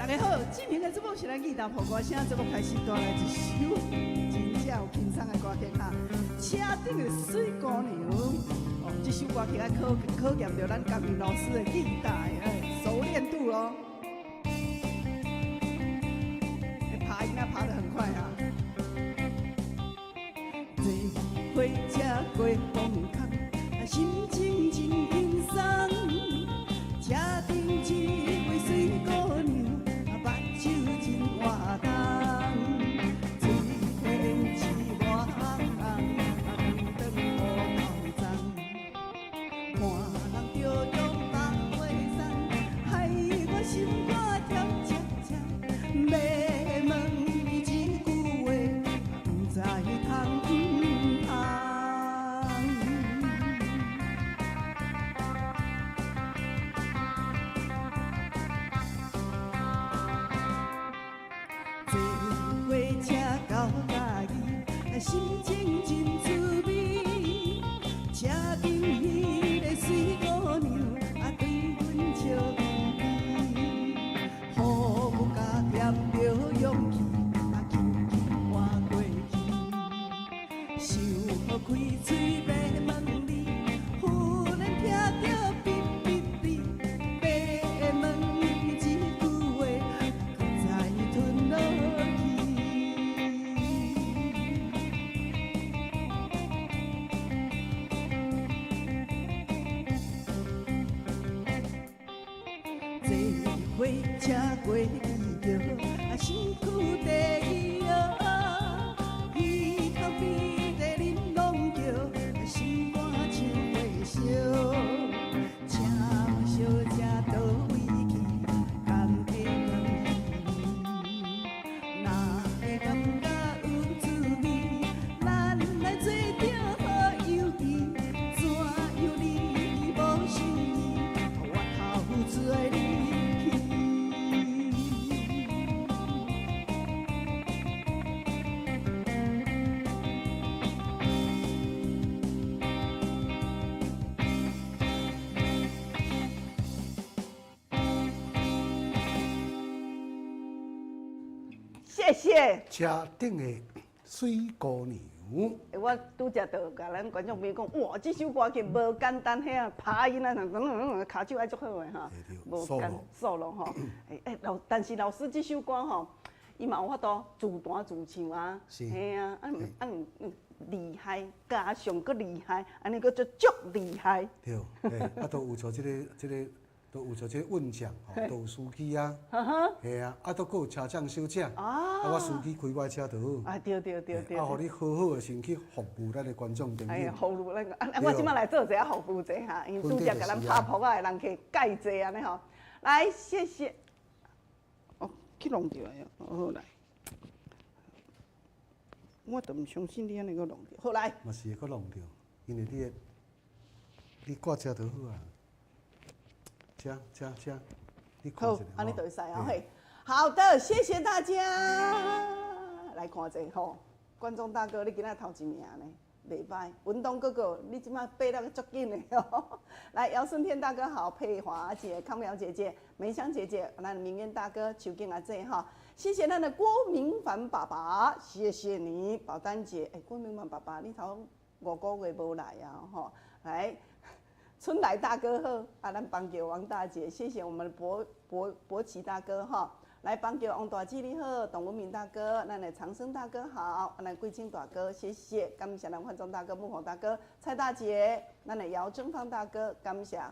大家好，進行的節目是咱義大噗歌聲，節目開始帶來一首真正有輕鬆的歌曲哈，車頂的媠姑娘。哦，這首歌曲愛考考驗著咱嘉明老師的吉他的熟練度咯。爬音啊，爬得很快啊。坐火車過風空，心情真輕鬆。車頂一位媠姑娘，目睭真活動，嘴甜是偌紅，長長烏頭鬃，看人著用百花送，害我心肝跳赤赤。欲問伊一句話，毋知通毋通。坐火車到嘉義，心情真滋味。車頂彼个媠姑娘，啊對阮笑眯眯，服務甲添著勇氣，啊緊緊活過去。想欲開喙欲問你，忽然聽著嗶嗶嗶，欲問你一句話，閣再吞落去。坐火車過地橋，啊身軀第二號，彼頭邊的玲瑯橋，心肝像火燒。請問小姐佗位去，敢會問伊？若會感覺有滋味，咱來做著好友誼。怎樣你無心意，我頭追你去。謝謝。車頂的媠姑娘。欸，我拄才就共咱觀眾朋友講，哇，這首歌曲無簡單，遐啊拍音啊，跤手愛足好的哈，無簡數咯吼。欸欸，老，但是老師這首歌吼，伊嘛有法度自彈自唱啊，嘿啊，啊啊厲害，加上閣厲害，按呢閣足足厲害。對，嘿，啊，都有像這个這个，都有像這個運將吼，都有司機啊，嘿啊，啊，都閣有車長小姐，啊，我司機開我的車就好。啊，對對對對。啊，予你好好的先去服務咱的觀眾朋友。哎，服務咱個，啊，我這擺來做一下服務者哈，因為拄才共咱拍噗仔的人客蓋濟按呢吼。來，謝謝。哦，去弄著啊，好來。我都毋相信你按呢閣弄著，好來。嘛是會閣弄著，因為你的，你掛車就好啊。車車車，你看一下。好，按呢就會使啊嘿。好的，謝謝大家。來看者吼，觀眾大哥，你今仔頭一名呢，袂歹。文東哥哥，你這擺爬得足緊的哦。來，姚順天大哥好，佩華姐、康苗姐姐、梅香姐姐，咱明淵大哥、邱敬阿姐哈，謝謝咱的郭明凡爸爸，謝謝你，寶丹姐。欸，郭明凡爸爸，你頭五個月無來啊吼，來。春來大哥好，啊，咱邦橋王大姐，謝謝我們的博博博奇大哥哈，來邦橋王大姐你好，董文敏大哥，咱的長生大哥好，咱貴清大哥，謝謝，感謝咱范忠大哥、木紅大哥、蔡大姐，咱的姚正芳大哥，感謝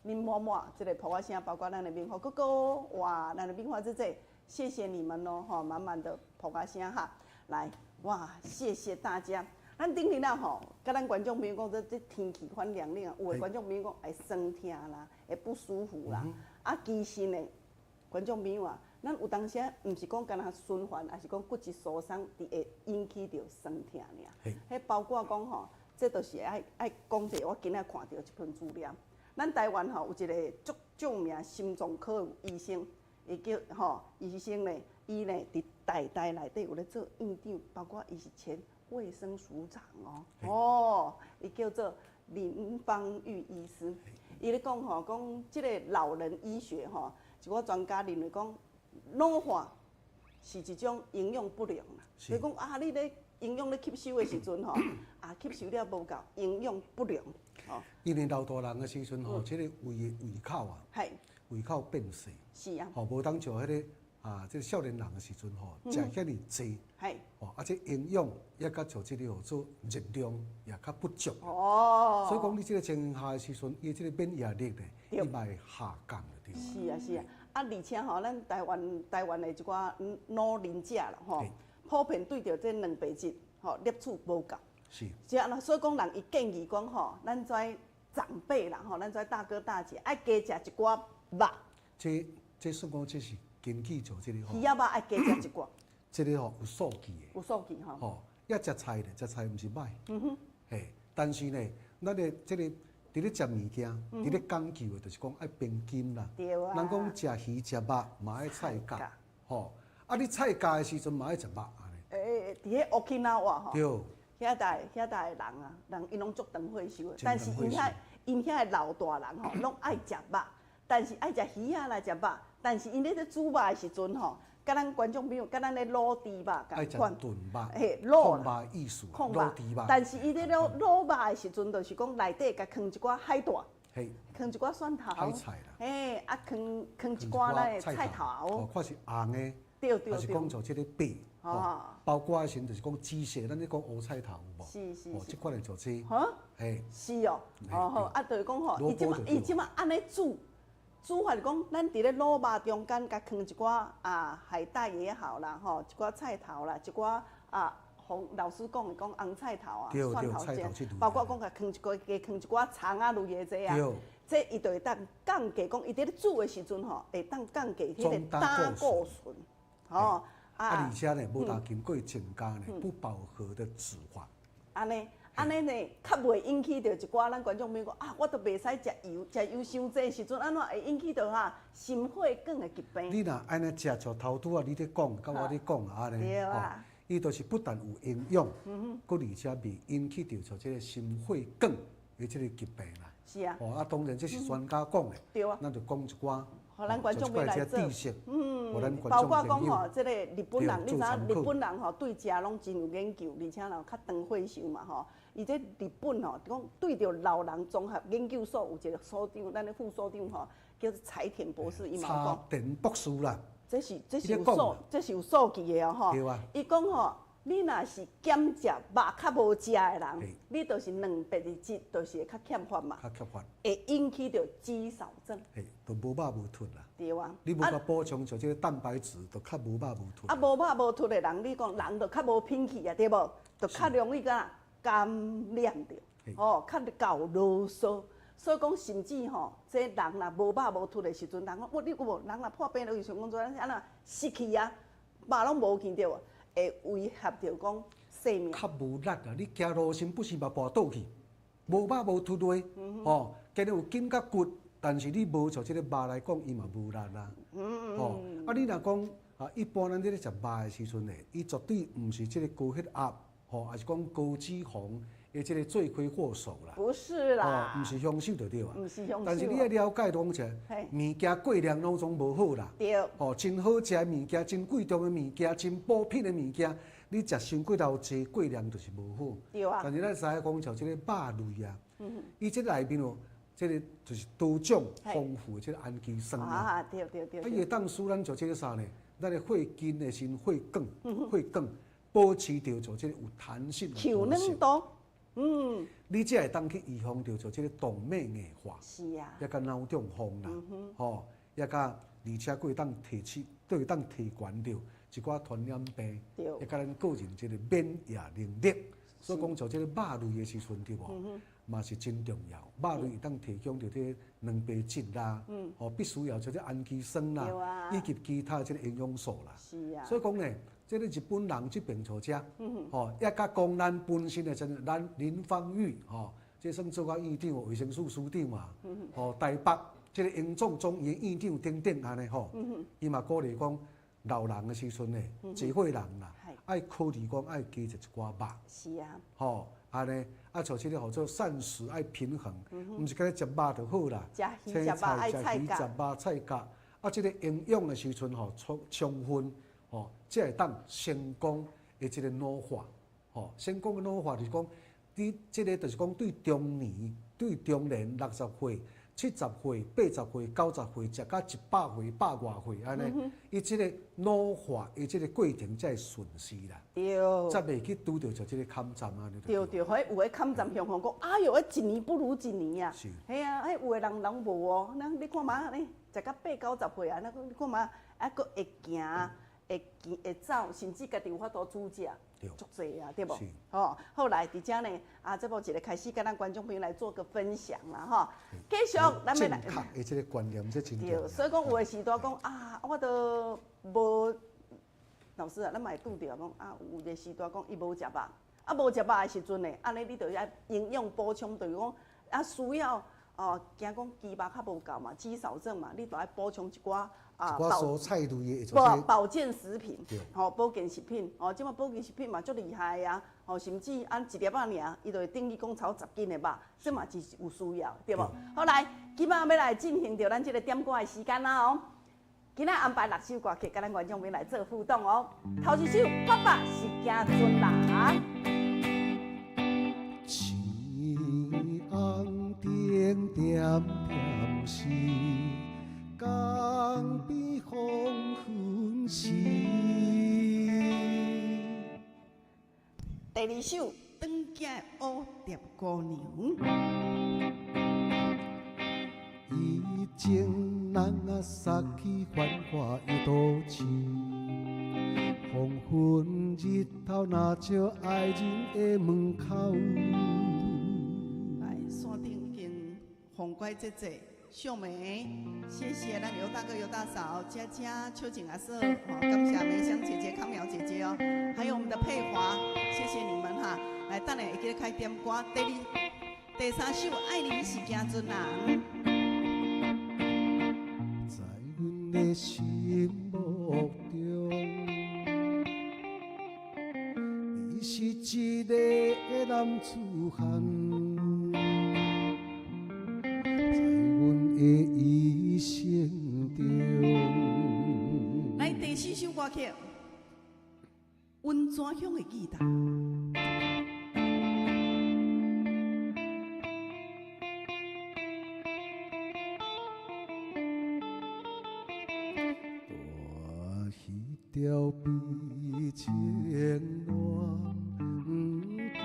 林嬤嬤，這个噗仔聲，包括咱的明華哥哥，哇，咱的明華姐姐，謝謝你們咯，吼，滿滿的噗仔聲哈，來，哇，謝謝大家。咱頂日啊吼，佮咱觀眾朋友講，這這天氣反涼冷啊，有的觀眾朋友講會酸痛啦，會不舒服啦。啊，其實呢，觀眾朋友啊，咱有當時毋是講干焦循環，抑是講骨質疏鬆，佇會引起著酸痛爾。彼包括講吼，這都是愛愛講者，我今仔看著一份資料。咱台灣吼有一个足著名心臟科的醫生，伊叫吼醫生呢，伊呢佇台大內底有咧做院長，包括伊是前衛生署長哦，哦，伊叫做林芳玉醫師。伊咧講吼，講這个老人醫學吼，一寡專家認為講，老化是一種營養不良啦。就是講啊，你咧營養咧吸收的時陣吼，啊吸收了無夠，營養不良。吼。因為老大人的時陣吼，這個胃的胃口啊，胃口變細。吼，無當像彼個啊，這個少年人的時陣吼，食遐爾濟。吼，啊，這營養也較像這個叫做熱量也較不足。所以講，你這個情形下的時陣，伊這個免疫力咧，伊嘛會下降就對。是啊，是啊。啊，而且吼，咱台灣的一寡老齡者啦，吼，普遍對著這蛋白質吼攝取無夠。是啊，所以講人伊建議講吼，咱這長輩啦，吼，咱這大哥大姐愛加食一寡肉。這算講這是根據做這個吼。魚仔肉愛加食一寡。這個吼有數據的。有數據吼。吼，抑食菜咧，食菜毋是䆀。嘿，但是呢，咱的這個佇咧食物件，佇咧講究的，就是講愛平均啦。人講食魚食肉嘛愛菜角，吼，啊你菜角的時陣嘛愛食肉按呢。欸，佇彼 Okinawa 吼。遐搭的人啊，人𪜶攏足長歲壽的，但是𪜶遐的老大人吼，攏愛食肉，但是愛食魚仔來食肉，但是𪜶咧煮肉的時陣吼，佮咱觀眾朋友，佮咱咧滷豬肉仝款，燉肉，嘿，滷肉意思，滷豬肉。但是伊咧滷肉的時陣，就是講內底共囥一寡海帶，囥一寡蒜頭，海菜啦，嘿，啊，囥囥一寡咱的菜頭，哦，看是紅的，還是講做這個白，包括的時就是講紫色，咱咧講烏菜頭有無？哦，這款的做這，嘿，是哦，哦好，啊，就是講吼，伊這擺按呢煮。煮法是講，咱佇咧滷肉中間共囥一寡啊海帶也好啦，吼，一寡菜頭啦，一寡啊紅老師講的講紅菜頭啊，蒜頭這，包括講共囥一寡加囥一寡蔥仔類的這啊，這伊就會當降低講，伊佇咧煮的時陣吼，會當降低彼個膽固醇，吼啊，而且呢，無但經過增加呢不飽和的脂肪。按呢。按呢呢，較袂引起著一寡咱觀眾朋友講啊，我都袂使食油，食油傷濟時陣，按怎會引起著哈心血管的疾病？你若按呢食，像頭拄仔你咧講，佮我咧講按呢，吼，伊就是不但有營養，閣而且袂引起著像這個心血管的這個疾病啦。哦，啊，當然這是專家講的。咱就講一寡。予咱觀眾朋友來做，包括講吼，這個日本人，你知影日本人吼對食攏真有研究，而且若較長歲壽嘛吼。伊這日本吼，講對著老人綜合研究所有一個所長，咱的副所長吼，叫做柴田博士，伊嘛講。柴田博士啦。這是有數據的哦吼。伊講吼，你若是減食肉較無食的人，你就是蛋白質，就是會較欠乏嘛。較缺乏。會引起著肌少症。嘿，就無肉無脫啦。對啊。你無共補充就這個蛋白質，就較無肉無脫。啊，無肉無脫的人，你講人就較無品氣啊，對無？就較容易敢感染著，吼，較厚囉嗦。所以講，甚至吼，這人若無肉無脫的時陣，人講，哇，你有無？人若破病了，想講做按怎失去啊，肉攏無去對無？會威脅著講生命。較無力啊！你行路時不時嘛跋倒去，無肉無脫落，吼，今日有筋佮骨，但是你無像這個肉來講，伊嘛無力啦。吼，啊，你若講啊，一般咱咧食肉的時陣咧，伊絕對毋是這個高血壓，吼，抑是講高脂肪的這個罪魁禍首啦。不是啦。毋是兇手就對啊。毋是兇手。但是你愛了解講者，物件過量攏總無好啦。吼，真好食的物件，真貴重的物件，真補品的物件，你食傷過頭濟過量就是無好。但是咱知影講像這個肉類啊，伊這內面哦，這個就是多種豐富的這個氨基酸啊。啊，伊會當使咱做這個啥呢？咱的血筋的心血管，血管保持著做這個有彈性。柔軟度。你才會當去預防著做這個動脈硬化。抑佮腦中風啦，吼，抑佮而且閣會當提起，閣會當提懸著一寡傳染病，抑佮咱個人這個免疫能力。所以講，做這個肉類的時陣對無？嘛是真重要。肉類會當提供著這個蛋白質啦，吼，必須要這個氨基酸啦，以及其他這個營養素啦。所以講呢，這個日本人這邊做遮，吼，抑佮講咱本身的真咱林芳玉吼，這算做甲院長、衛生署署長嘛，吼，台北這個榮總總醫院院長等等按呢吼，伊嘛鼓勵講老人的時陣呢，濟歲人啦，愛考慮講愛加食一寡肉。吼，按呢，啊，像這個號做膳食愛平衡，毋是干焦食肉就好啦。食魚食肉愛菜食魚食肉菜角，啊，這個營養的時陣吼，充充分吼，才會當成功的這個老化，吼，成功的老化就是講，你這個就是講對中年、對中年60歲、70歲、80歲、90歲，食到100歲、百外歲按呢，伊這個老化的這個過程才會順勢啦，才袂去拄著這個坎站按呢。對對，彼有的坎站向向講，哎喲，一年不如一年啊！是。啊，彼有的人攏無哦，咱你看嘛，呢食到八九十歲啊，那你看嘛，啊，閣會行、會行、會走，甚至家己有法度煮食，足濟啊，對無？吼，好來，佇遮呢，啊，這部一个開始佮咱觀眾朋友來做個分享啦，吼。繼續，咱欲來。正確的這個觀念，這真重要。對，所以講有的時段講啊，我都無，老師啊，咱嘛會拄著講啊，有的時段講伊無食肉，啊無食肉的時陣呢，按呢你就愛營養補充，就是講啊需要哦，驚講肌肉較無夠嘛，肌少症嘛，你就愛補充一寡啊，一寡蔬菜類的，保保健食品，吼，保健食品，哦，這馬保健食品嘛足厲害啊，吼，甚至按一粒仔爾，伊就會等於講超10斤的肉，這嘛是有需要，對無？好來，這馬欲來進行著咱這个點歌的時間啦哦。今仔安排六首歌曲，佮咱觀眾朋友來做互動哦。頭一首，爸爸是行船人。青紅燈點點時，江邊黃昏時。第二首，轉囝的蝴蝶姑娘。以前咱啊殺去繁華的都市，黃昏日頭若照愛人的門口。來，山頂跟鳳乖姐姐、秀梅，謝謝咱劉大哥、尤大嫂、佳佳、秋錦阿嫂，好，感謝梅香姐姐、康苗姐姐哦，還有我們的佩華，謝謝你們哈。來，等下會記得開點歌。第二、第三首《愛你是行船人》。在阮的心目中，你是一个男子漢。在阮的一生中，來第四首歌曲《溫泉鄉的吉他》。大鱼钓比情暖歌，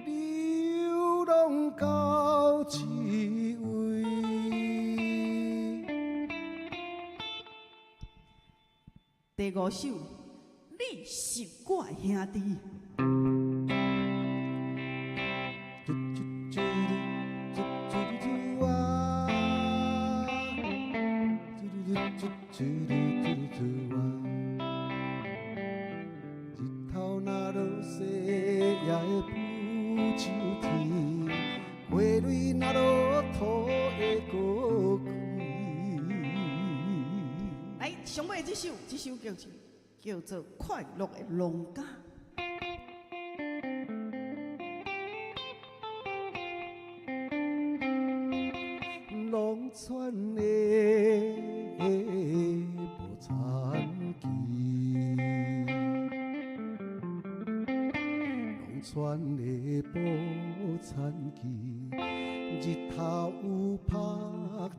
流浪到这位。第五首，你是我的兄弟。嘟嘟嘟嘟嘟嘟啊，嘟嘟嘟嘟嘟嘟嘟啊，日頭若落西也會浮秋天，花蕊若落土會閣開。來，上尾這首，這首叫做叫做《快樂的農家》。農村的無田基，農村的無田基，日頭有曝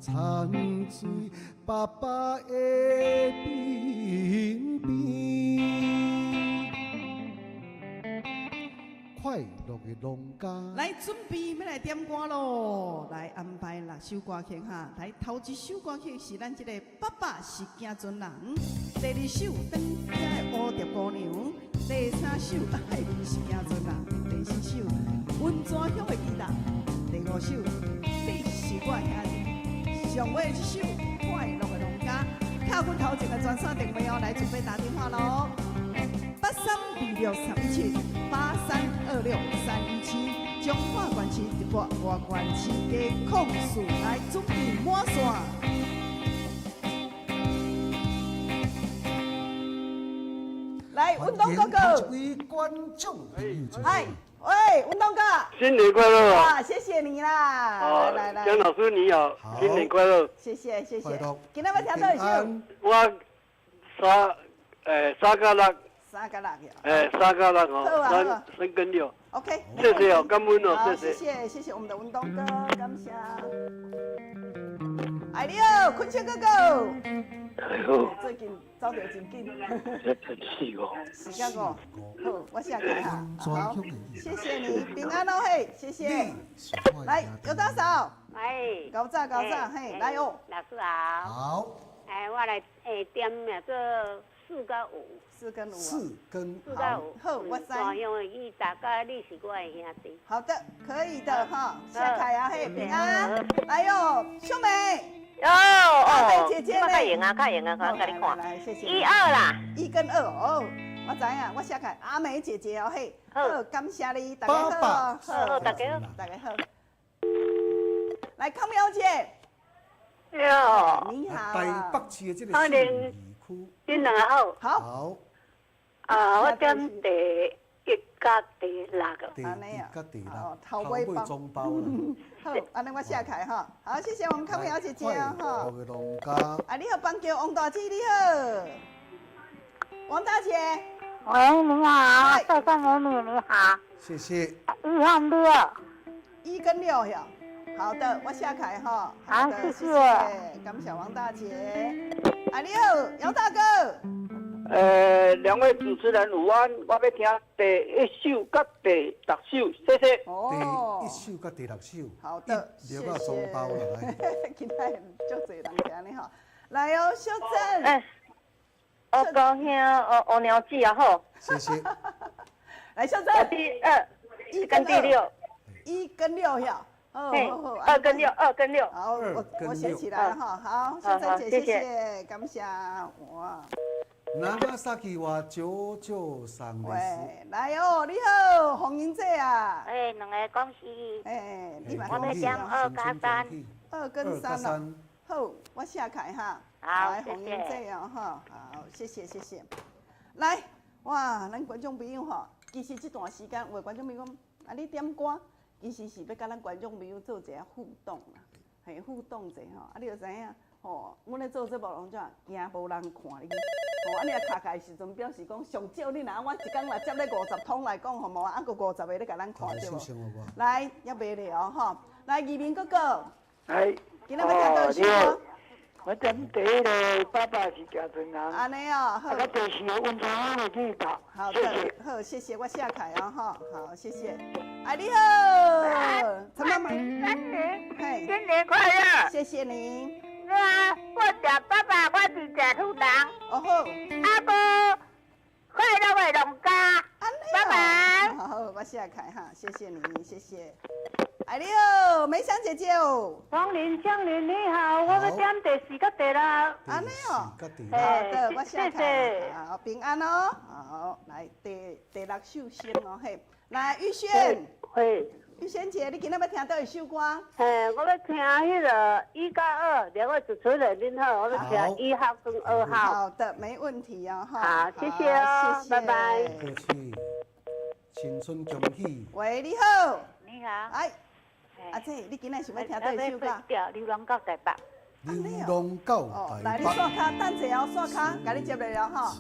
田水，爸爸的鬢邊。快樂的農家。來，準備欲來點歌囉，來安排六首歌曲哈。來，頭一首歌曲是咱這个爸爸是行船人，第二首轉囝的蝴蝶姑娘，第三首愛你是行船人，第四首溫泉鄉的吉他，第五首你是我的兄弟，上尾這首快樂的農家。敲阮頭前的專線電話哦，來準備打電話囉。8326317，8326317，彰化縣市直播外縣市加04，來準備滿線。來，運動哥哥，一位觀眾朋友，嗨，喂，喂，文東哥，新年快樂！哇，謝謝你啦！來來來，江老師你好，新年快樂！謝謝謝謝。今仔欲聽佗一首？我三三加六。三加六。三加六哦，三跟六。 OK，謝謝哦，感恩哦，謝謝。謝謝謝我們的文東哥，感謝。哎你好，坤秋哥哥。哎呦，最近走得真緊。四五。四加五。好，我寫開哈。好，謝謝你，平安哦嘿，謝謝。來，尤大嫂。哎。高早高早嘿，來哦。老師好。好。哎，我來點名做四跟五。四跟五。四跟四跟五。好，我知。因為伊大家你是我的兄弟。好的，可以的哈，下凱啊嘿，平安。來喲，秀美。哦哦，姐姐較用啊，較用啊，我共你看。來，謝謝。一二啦。一跟二哦，我知影，我寫開阿美姐姐哦嘿，好，感謝你，大家好，好，大家好，大家好。來，康苗姐。喲，你好。台北市的這個信義區。恁兩个好。好。好。啊，我點第一佮第六個。第一佮第六，頭尾總包啦。好，按呢我寫開哈。好，謝謝我們康苗姐姐哦哈。啊，你好，邦橋王大姐，你好。王大姐。喂，你好，帥帥美女，你好。謝謝。一和六。一跟六呀。好的，我寫開哈。好，謝謝。感謝王大姐。啊，你好，姚大哥。兩位主持人午安，我欲聽第一首佮第六首，謝謝。哦，第一首佮第六首。好的，謝謝。雙包啦，今仔足濟人聽呢吼，來哦，秀珍。哎，我高興哦，王娘子啊好。謝謝。來，秀珍。第二，一跟第六。一跟六呀。哦，二跟六，二跟六。好，我寫起來哈。好，秀珍姐，謝謝，感謝。哇。那個薩基話九九三喂，來哦，你好，紅英姐啊。哎，兩个恭喜。哎，你我欲點二加三。二跟三哦。好，我寫開哈。好，來，紅英姐哦，哈，好，謝謝謝謝。來，哇，咱觀眾朋友吼，其實這段時間有的觀眾朋友講，啊，你點歌，其實是欲佮咱觀眾朋友做一下互動啦，嘿，互動者吼，啊，你就知影。吼，阮咧做節目攏怎驚無人看你？吼，啊你若卡開時陣，表示講上少你若我一工若接咧50通來講，吼無啊，閣50个咧共咱看對無？來，猶袂了吼，來，義民哥哥。來。今仔欲聽佗一首歌？我點第一个爸爸是行船人。按呢哦，好。啊，第四个溫泉我會記得。好的，好，謝謝，我寫開哦，吼，好，謝謝。哎，你好，陳媽媽。新年快樂。謝謝你。我食爸爸，我是食土人。哦好。阿婆，快樂的農家。拜拜。好，我寫開哈，謝謝你，謝謝。哎你好，梅香姐姐哦。黃玲江玲你好，我欲點第四佮第六。按呢哦。好的，我寫開。好，平安哦。好，來第六首先哦嘿，來玉萱。嘿。玉萱姐，你今仔欲聽佗一首歌？嘿，我欲聽彼个一佮二，兩位主持人您好，我欲聽一號跟二號。好的，沒問題哦，哈。好，謝謝哦，拜拜。客氣，新春恭喜。喂，你好。你好。哎，阿姐，你今仔想欲聽佗一首歌？對，流浪到台北。流浪到台北。來，你刷卡，等者哦，刷卡，共你接落了哈。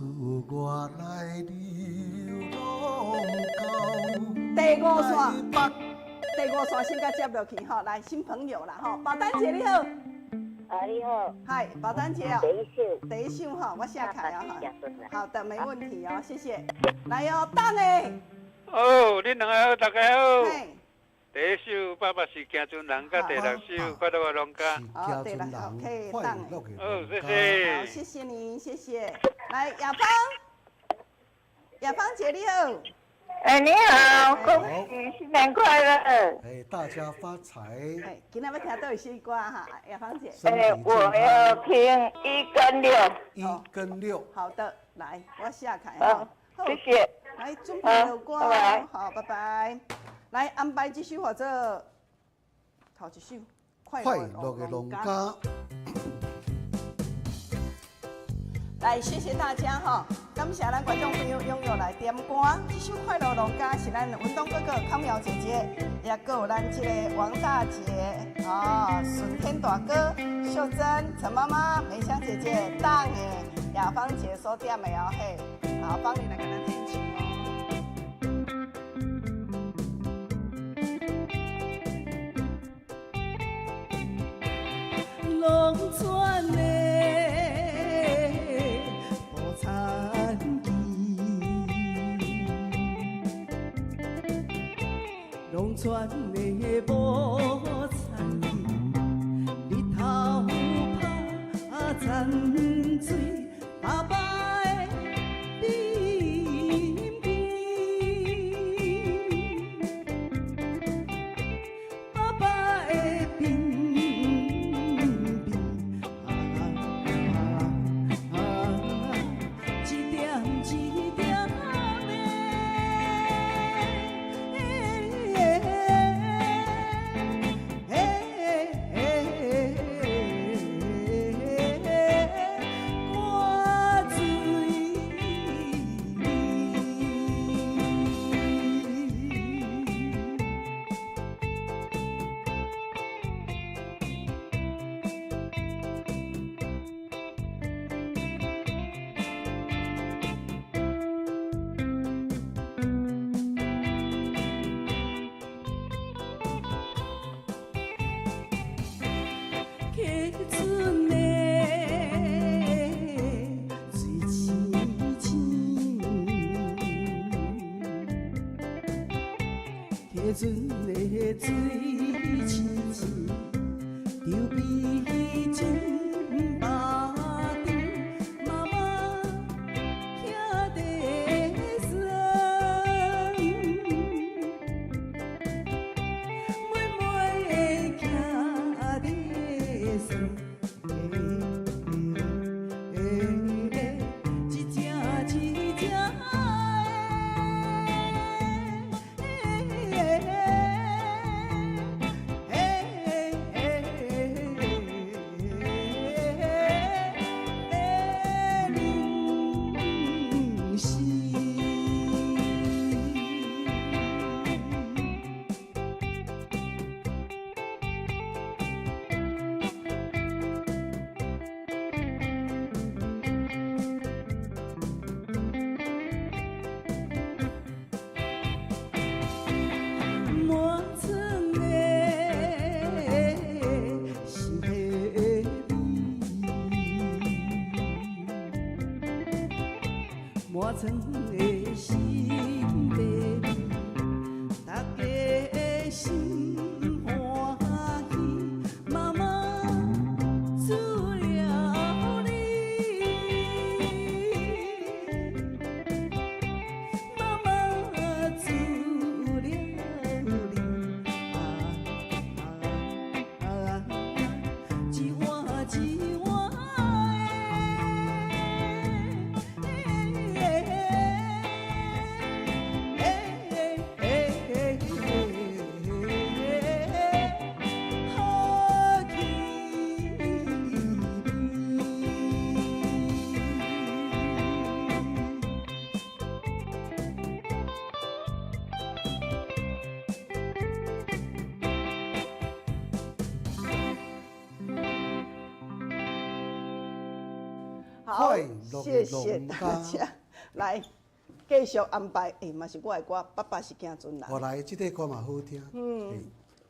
第五線。第五線先共接落去吼，來新朋友啦吼，寶丹姐你好。啊你好。嗨，寶丹姐哦。第一首。第一首吼，我寫開哦哈。好的，沒問題哦，謝謝。來哦，等的。哦，恁兩个好，大家好。第一首爸爸是行船人，佮第六首快樂的農家。好，對啦，OK，等的。哦，謝謝。好，謝謝你，謝謝。來，雅芳，雅芳姐你好。哎，你好，恭喜新年快樂！哎，大家發財！哎，今仔欲聽佗一首歌哈，雅芳姐。哎，我要聽一跟六。一跟六。好的，來，我寫開哈。好，謝謝。來，準備好歌，好，拜拜。來安排這首或者頭一首《快樂的農家》。來，謝謝大家哈。感謝咱觀眾朋友踴躍來點歌，這首《快樂農家》是咱文東哥哥、康苗姐姐，也閣有咱這个王大姐、哦，順天大哥、秀珍、陳媽媽、梅香姐姐、當的雅芳姐所點的哦，嘿，好，幫你來共咱彈唱哦。農村的無田基，農村的無田基，日頭曬田水，爸爸的鬢邊，爸爸的鬢邊，啊啊，一點一點的汗水。溪村的水清清，溪村的水清清，稻米真饱甜，媽媽徛在床，妹妹徛在床，一只一只的零食。滿村的是彼味，滿村的是彼味，大家的心歡喜，媽媽煮料理，媽媽煮料理，啊啊，一碗一碗的好气味。好，快樂謝謝農大家。來，繼續安排，欸，嘛是我的歌，爸爸是行船人。哦，來，這个歌嘛好聽。嗯。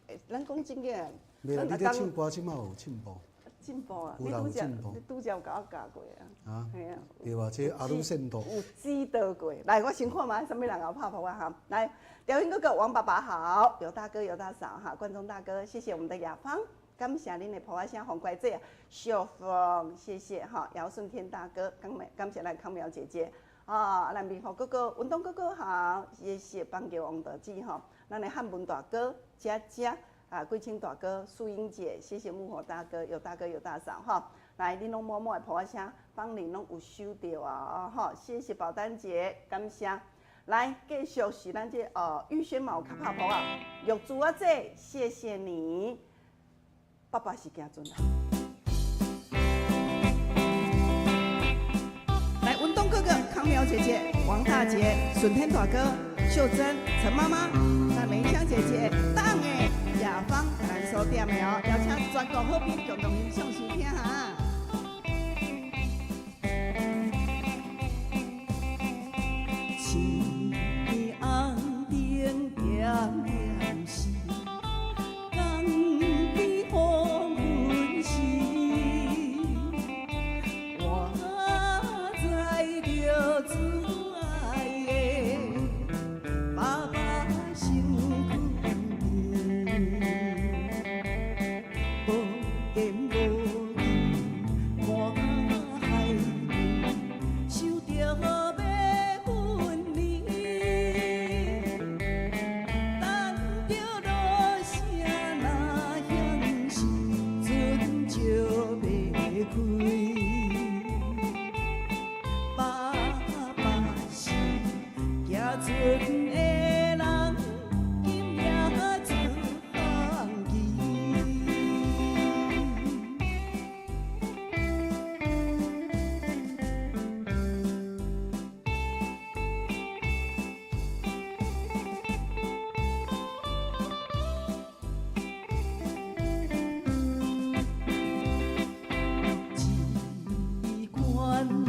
欸，咱講真嘅，袂啦，你咧唱歌這馬有進步。進步啊！有啦，你拄則有進步你拄則有共我教過啊。啊。嘿啊。對啊，這阿魯線度。有指導過。來，我先看覓啥物人有拍噗仔哈。來，調音哥哥王爸爸好，尤大哥尤大嫂哈，觀眾大哥，謝謝我們的雅芳，感謝恁的噗仔聲，洪乖姐，秀鳳，謝謝哈，姚順天大哥，感感謝咱康苗姐姐，啊，咱明福哥哥、文東哥哥好，謝謝邦橋王德志哈，咱的漢文大哥佳佳啊，桂清大哥、素英姐，謝謝木火大哥、尤大哥、尤大嫂哈，來，恁攏滿滿的噗仔聲，芳玲攏有收到啊，吼，謝謝寶丹姐，感謝。來，繼續是咱這哦，玉軒嘛有較拍噗仔，玉珠仔姐，謝謝你。爸爸是行船人。來，文東哥哥，康苗姐姐、王大姐、孙天大哥、秀珍、陈妈妈、那梅香姐姐、当的雅芳，咱所点的哦，邀请全国好朋友共同欣赏收听哈。青红灯点点时，江边黄昏时，我载着慈爱的爸爸身躯边，无见无见看海边，想著要分离，等著落声若响时，船就欲开。爸爸是行船的人，今夜出航期。这款的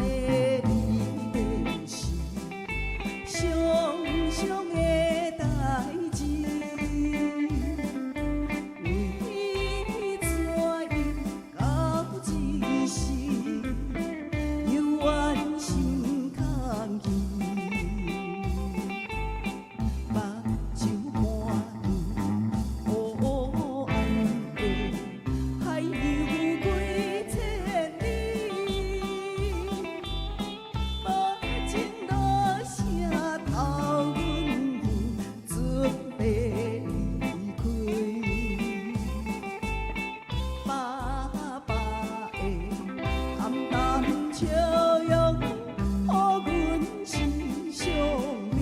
离别是常常的代志，为怎样到这时犹原心空虚？目睭看见黑暗的海洋几千里，无情落声头阮准备离开。爸爸的淡淡笑容，予阮心伤美。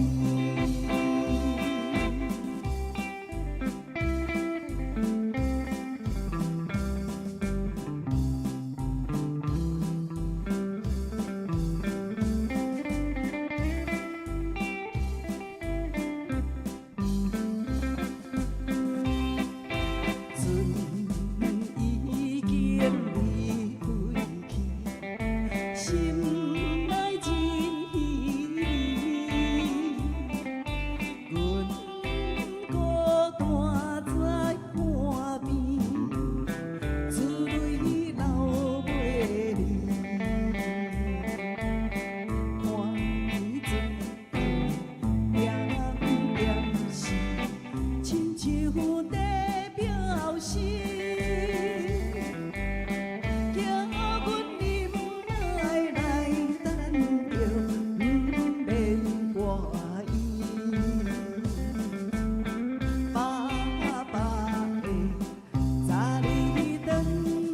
船已经离开去，心内真稀微。阮孤单在岸边，珠泪流袂离。看船点点时，亲像在表示，叫阮忍耐来等著，毋免挂意。爸爸会早日转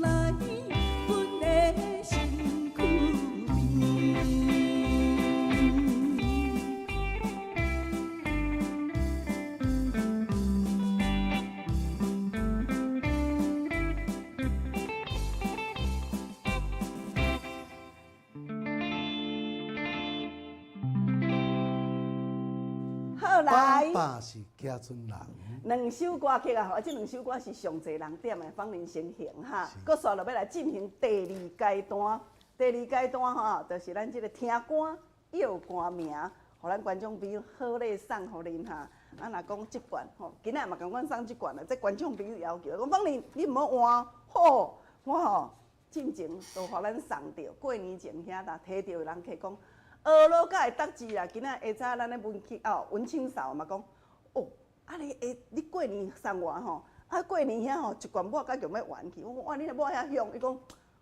来，阮的身躯边。好来。爸爸是行船人，两首歌曲啊，吼，这两首歌是上济人点的，芳龄先行哈。阁煞落欲来进行第二阶段，第二阶段吼，就是咱这个听歌、臆歌名，予咱观众朋友好礼送予恁哈。啊，若讲这罐吼，今仔嘛共阮送这罐啦，这观众朋友要求，讲芳龄你毋好换，好，我吼进前都予咱送著，过年前遐啦，提著人客讲，学落才会得志啦。今仔下早咱咧文清哦，文清嫂嘛讲，哦。啊你会你过年送我吼，啊过年遐吼一罐抹甲强欲完去，我讲哇你若抹遐香，伊讲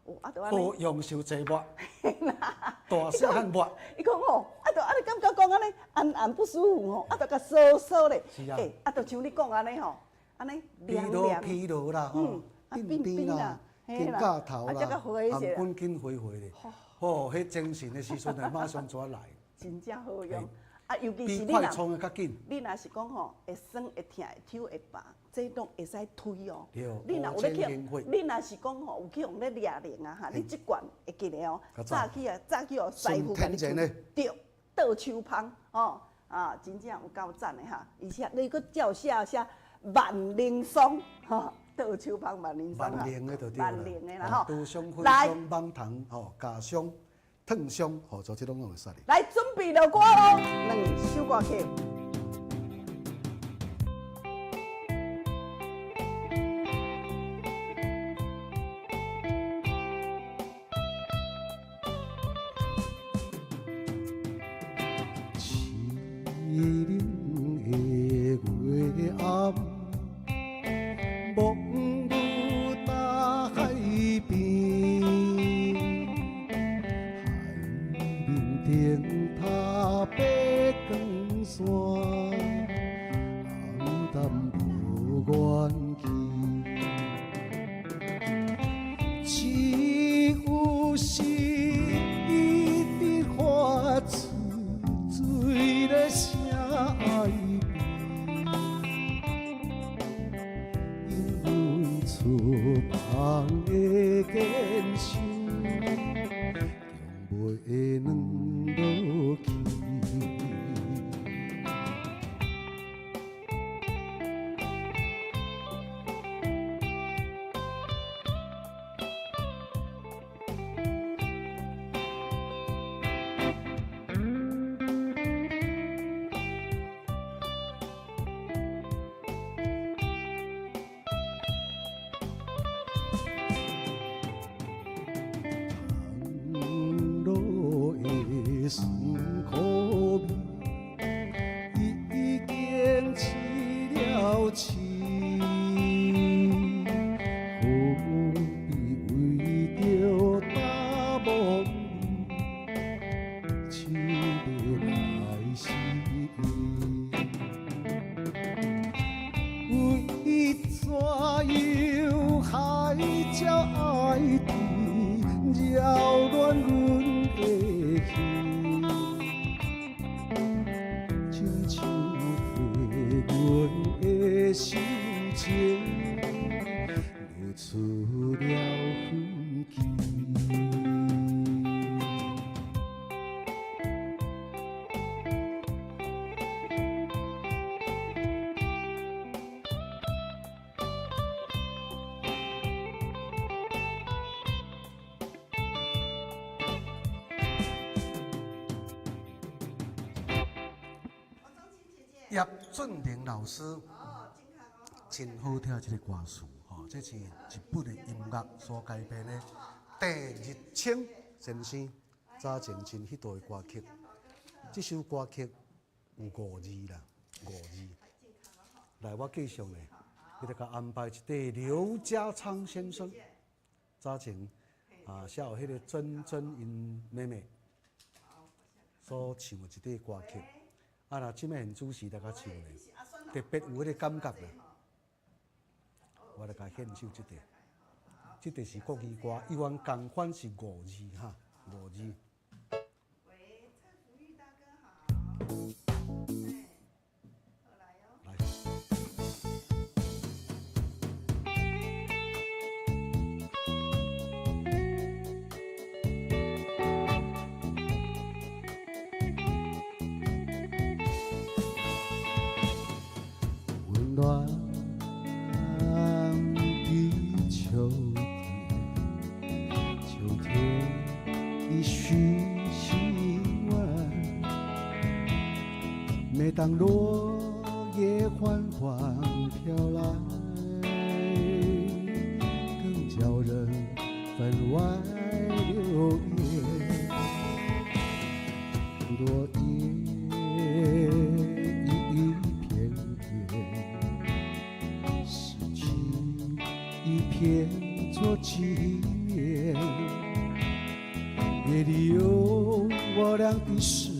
哦啊就按呢，好用伤济抹，大细汉抹，伊讲吼，啊就啊你感觉讲按呢按按不舒服吼，啊就共搔搔咧，是啊欸啊就像你讲按呢吼，按呢疲劳凉凉，疲劳啦，吼啊鬓边啦，变肩胛头啊这啦，较和谐含滚紧回回咧，吼，彼精神的时阵，马上就来。真正好用。啊，尤其是比快你若充的較緊。你若是講吼，會酸會疼會抽會拔，這攏會使推哦。對你若有咧去烏青煙，你若是講吼有去予咧掠靈啊哈，你這罐會記得哦，較早起啊早起予師傅共你純天然的推，對，倒手芳吼啊，真正有夠讚的哈！而且你閣照寫寫萬靈霜吼，倒手芳萬靈霜萬靈的就對啦萬靈的啦吼，刀傷、火來傷、蠓蟲吼、咬傷、燙傷吼，做這攏攏會使哩。來準備落歌囉，兩首歌曲。凄冷的月暗，望无大海邊，海面燈塔白光線，暗淡無元氣。只有心一直發出水的聲哀悲，引阮出梦的坚守，强袂软落去。糖露的酸苦味，已經痴了痴，何必為著淡薄味，痴欲來死？為怎樣海鸟愛甜，擾亂阮的心，親像陪阮的心情，露出了痕迹。葉俊麟老師真好聽這个歌詞吼，這是日本的音樂所改編的鄭日清先生早前真彼度的歌曲。這首歌曲有五字啦，五字。來，我繼續呢，你來共安排一塊劉家昌先生早前啊寫予彼个曾曾𪜶妹妹所唱的一塊歌曲。啊，若這擺現主持來共唱呢，特別有彼个感覺啦。我來共獻唱這塊，這塊是國語歌，伊原仝款是五字哈，五字。來。溫暖的秋天，秋天的訊息晚，每當落葉緩緩飄來，更叫人分外留戀。落葉一片片，失去一片做紀念。夜裡有我倆的誓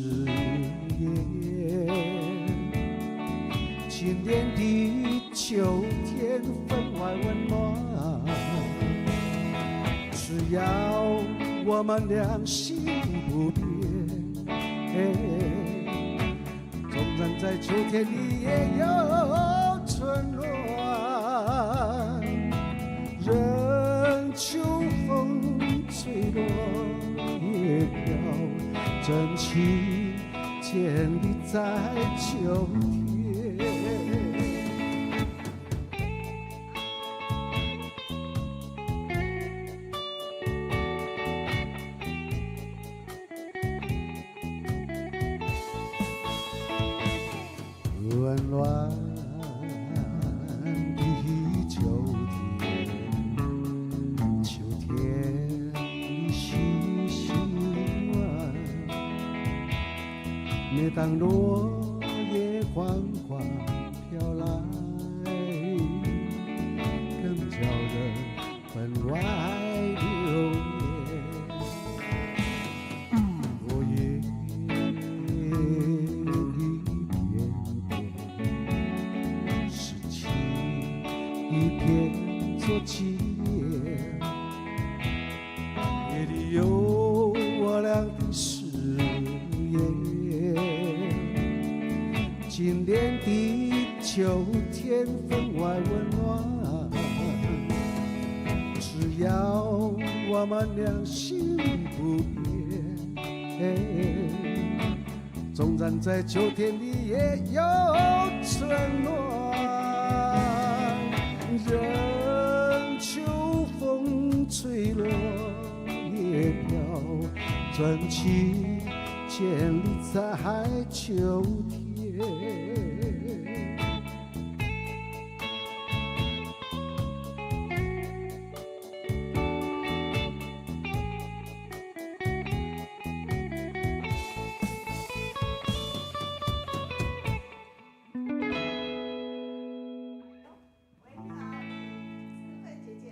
言。今年的秋天分外溫暖，只要我們倆心不變。然在秋天里也有春暖。任秋风吹落叶飘，真情建立在秋天。温暖的秋天，秋天里细细暖。每当落叶缓缓飘来，更叫人分外留恋。落叶一片片，诗情一片做纪念。夜里有我俩的誓言。今年的秋天分外温暖，只要我们俩心不变，纵然在秋天里也有春暖。任秋风吹落叶飘，真情建立在秋天。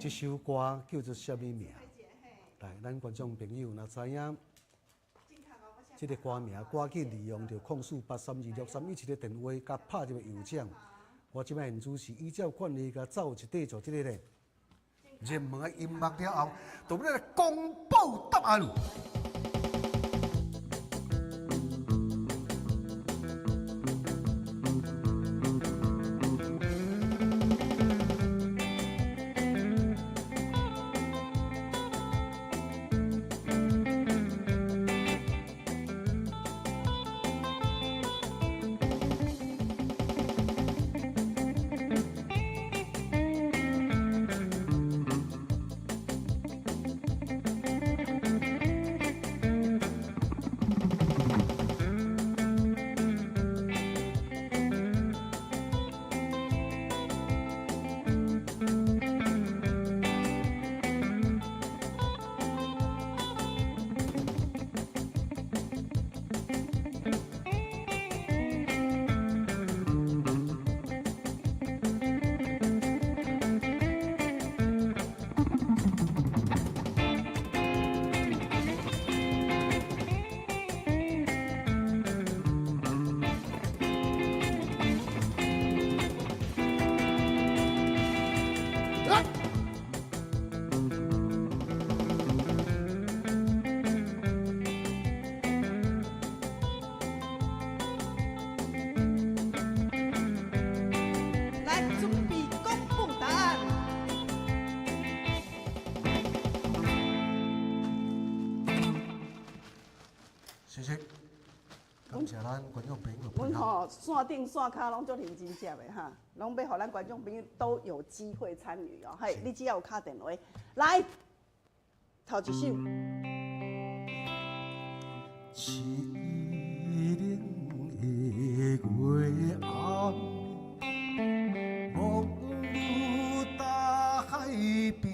这首歌叫做啥物名？来，咱观众朋友若知影这个歌名，赶紧利用著04832631这个电话，共拍入有奖。我这摆现主是依照惯例，共走一块做这个咧热门的音乐了后，就欲来公布答案。来，准备公布答案。谢谢，感谢咱观众朋友。阮吼线顶线跤拢足认真接的哈，拢欲予咱观众朋友都有机会参与哦。嘿，你只要有敲电话来，头一首。凄冷的月暗，梦游大海边，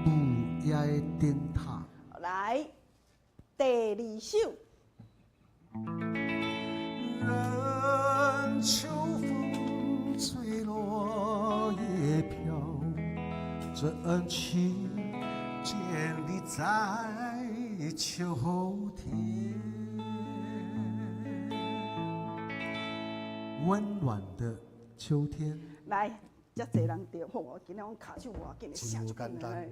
午夜的灯塔。来，第二首。任秋风吹落叶飘，真情建立在秋天。温暖的秋天。来，遮济人对，吼，今仔阮跤手无要紧的，真无简单。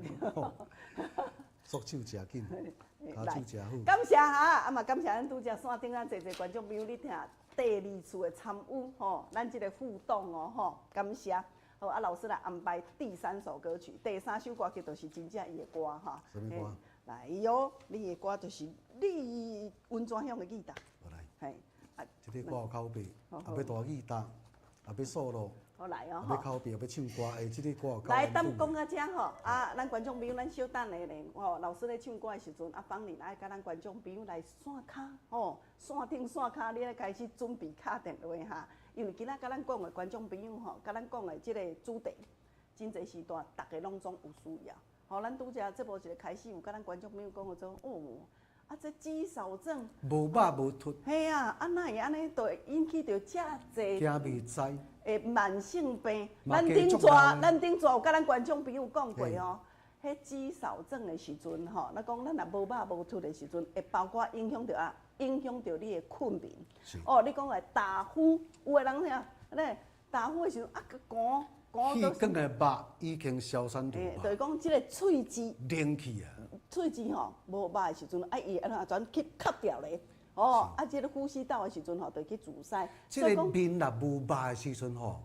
速手誠緊，跤手誠好。感謝哈，啊嘛感謝咱拄才線頂咱濟濟觀眾朋友，你聽第二次的參與吼，咱這個互動哦吼，感謝。好，啊老師來安排第三首歌曲，第三首歌曲就是真正伊的歌哈。啥物歌？來喲，你的歌就是你溫泉鄉的吉他。來。嘿，啊。這個歌有口碑，也欲大吉他，也欲索羅。好來哦，欲口碑，欲唱歌，欸，這个歌有夠。來，等講到遮吼，啊，咱觀眾朋友，咱小等下咧，吼，老師咧唱歌的時陣，啊，芳玲愛佮咱觀眾朋友來線跤，吼，線頂線跤，你愛開始準備敲電話哈，因為今仔佮咱講的觀眾朋友吼，佮咱講的這个主題，真濟時段，逐个攏總有需要。吼，咱拄才節目一个開始，有佮咱觀眾朋友講做，哦，啊，這肌少症無肉無脫，嘿啊，啊哪會按呢，就會引起著遮濟驚未知。會慢性病，咱頂逝，咱頂逝有佮咱觀眾朋友講過哦。彼肌少症的時陣吼，咱講咱若無肉無脫的時陣，會包括影響著啊，影響著你的睏眠。哦，你講的打呼，有的人啥，咧打呼的時陣啊，寒寒氣管的肉已經消散掉。就是講這个喙舌冷去啊。喙舌吼無肉的時陣，啊伊會按怎轉去吸掉咧？哦，啊，這个呼吸道的時陣吼，就去阻塞。這个面若無肉的時陣吼，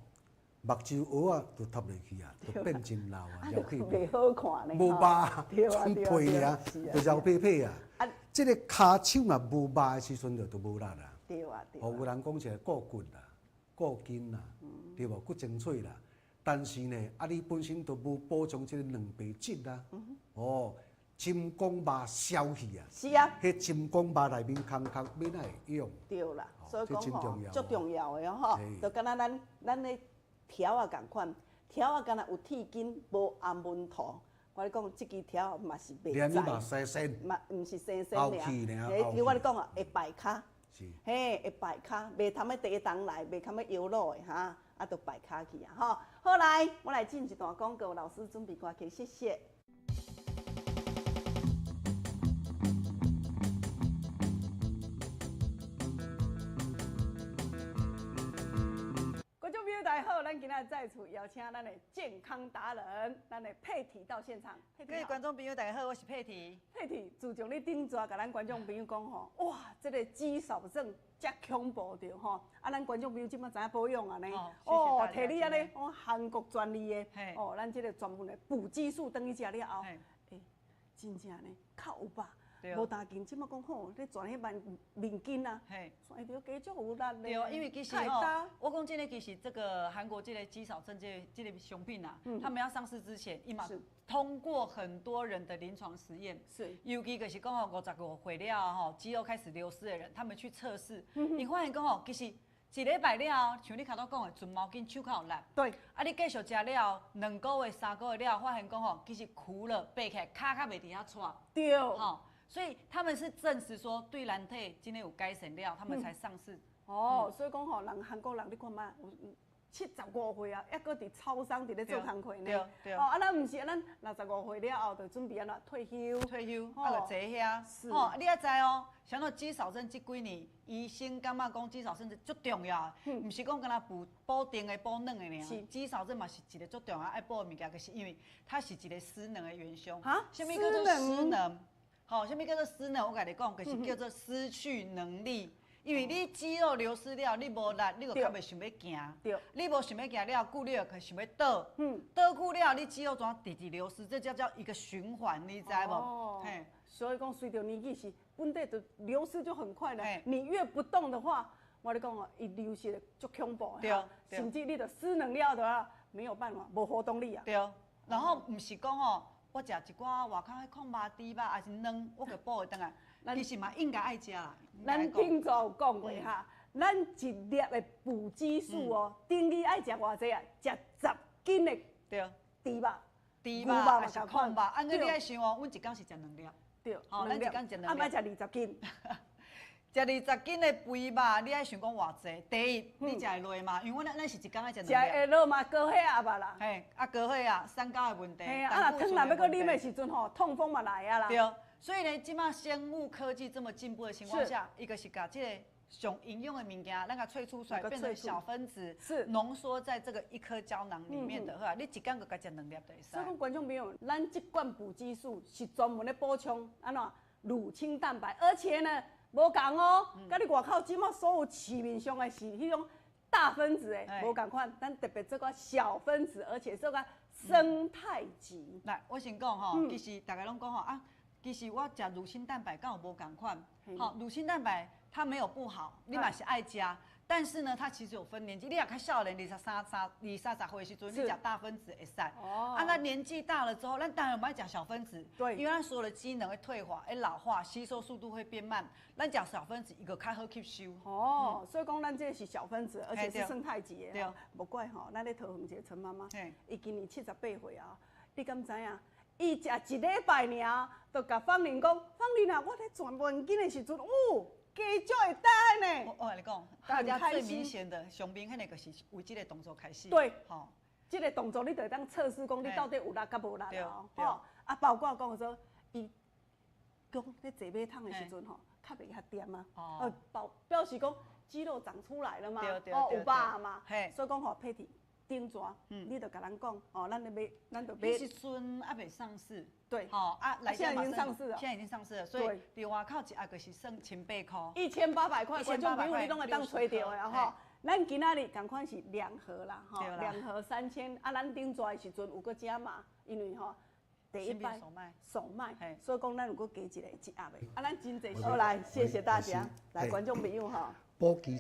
目睭蚵仔就塌落去啊，就變真老啊，了去。袂好看呢。無肉，跛皮啊，就老皮皮啊。這个跤手若無肉的時陣，就無力啦。對啊，對。哦，有人講一个顧骨啦、顧筋啦，對無？骨精粹啦。但是呢，啊，你本身都無補充這个蛋白質啊，哦。針管肉消去啊！是啊，彼針管肉內面空空，欲哪會用？對啦，所以講吼，足重要的吼，就敢若咱咧條仔仝款，條仔敢若有鐵筋，無紅紋塗。我咧講，這支條仔嘛是袂知，嘛毋是生生爾。欸，我咧講啊，會敗跤，嘿，會敗跤，袂通欲地動來，袂通欲搖滷的哈，啊，就敗跤去啊，吼。好來，我來進一段廣告，老師準備歌曲，謝謝。觀眾朋友大家好，咱今仔再次邀請咱的健康達人，咱的佩蒂到現場。各位觀眾朋友大家好，我是佩蒂。佩蒂，自從你頂逝共咱觀眾朋友講吼，哇，這个肌少症遮恐怖著吼，啊，咱觀眾朋友這擺知影保養啊呢，哦，提你按呢，講韓國專利的，哦，咱這个專門的補激素轉去食了後，欸，真正呢，較有肉。無擔緊，這擺講吼，你轉彼面面筋啊，轉著加足有力咧。對啊，因為其實吼，我講這个其實這個韓國這个肌少症這個商品啊，他們要上市之前，伊嘛通過很多人的臨床實驗，是，尤其就是講吼55歲了吼，肌肉開始流失的人，他們去測試，伊發現講吼，其實一禮拜了後，像你頭拄講的，船毛巾手較有力。對。啊，你繼續食了後，2個月、3個月了後，發現講吼，其實跍了爬起來，跤較袂佇遐掣。對。吼。所以他們是證實說對人體真的有改善了，他們才上市。哦，所以講吼，人韓國人你看覓，75歲啊，猶閣佇超商佇咧做工課呢。對對。哦，啊，咱毋是，咱65歲了後就準備按怎退休。退休，啊，就坐遐。吼，你也知哦，像那肌少症這幾年，醫生感覺講肌少症足重要，毋是講干焦補補定的、補軟的爾。肌少症嘛是一個足重要愛補的物件，就是因為它是一個失能的元凶。哈？啥物叫做失能？好，啥物叫做失能？我共你講，就是叫做失去能力。因為你肌肉流失了，你無力，你就較袂想欲行。對。你無想欲行了，久你就想欲倒。倒久了，你肌肉怎直直流失？這叫叫一個循環，你知無？哦。所以講，隨著年紀是本底就流失就很快了。你越不動的話，我咧講哦，伊流失的足恐怖的。對。甚至你就失能了的話，沒有辦法，無活動力啊。對。然後毋是講哦。我食一寡外口彼控肉、豬肉，還是卵，我就補會轉來。其實嘛應該愛食啦。咱頂早有講過哈，咱一粒的補激素哦，等於愛食偌濟啊？食10斤的豬肉、豬肉還是控肉？按呢你愛想哦，阮一工是食2粒。對，吼，咱一工食兩粒。啊，欲食20斤。食20斤的肥肉，你愛想講偌濟？第一，你食會落嗎？因為阮咱是一工愛食兩粒。食會落嘛，高血壓吧啦。嘿，啊高血壓、三高的問題。嘿啊，若湯若欲閣啉的時陣吼，痛風嘛來啊啦。對，所以呢，這擺生物科技這麼進步的情況下，一個是共這个上营养的物件，咱共萃取出来，变成小分子，是浓缩在这个一颗胶囊里面的，好，你一工就共食两粒就会使。所以讲，观众朋友，咱这罐补激素是专门咧补充按怎乳清蛋白，而且呢，无仝哦，佮你外口这马所有市面上的是彼种大分子的，无仝款，咱特别做个小分子，而且做个胜肽级。来，我先讲吼，其实大家拢讲吼啊，其实我食乳清蛋白敢有无仝款？吼，乳清蛋白它没有不好，你嘛是爱食，但是呢，它其实有分年纪。你若较少年，二十三、三、二三十岁的时阵，你食大分子会使。哦。啊，那年纪大了之后，咱当然毋爱食小分子。因为咱所有的机能会退化、会老化，吸收速度会变慢。咱食小分子，伊阁较好吸收。哦，所以讲咱这是小分子，而且是胜肽级的。对。无怪吼，咱咧桃园一个陈妈妈，伊今年78岁啊，你敢知影？伊食一礼拜尔，就共芳玲讲：芳玲啊，我咧转望紧的时阵，哦，加少会当呢。我共你讲，大家最明显的、上明显的就是为这个动作开始。对，吼，这个动作你就会当测试讲你到底有力佮无力哦。吼，啊，包括讲说，伊讲咧坐马桶的时阵吼，较袂遐恬啊。哦，表示讲肌肉长出来了嘛，哦，有肉嘛。所以讲吼，佩蒂。顶逝，你就共咱讲，哦，咱咧买，咱就买。彼时阵犹未上市。对。吼啊，来现在已经上市了。现在已经上市了，所以伫外口一盒就是算千八箍。 1800块，观众朋友你拢会当揣著的吼。咱今仔日仝款是两盒啦，吼，两盒3000。啊，咱顶逝的时阵有阁加码，因为吼第一摆首卖，所以讲咱有阁加一个一盒的。啊，咱真济。好来，谢谢大家，来观众朋友吼，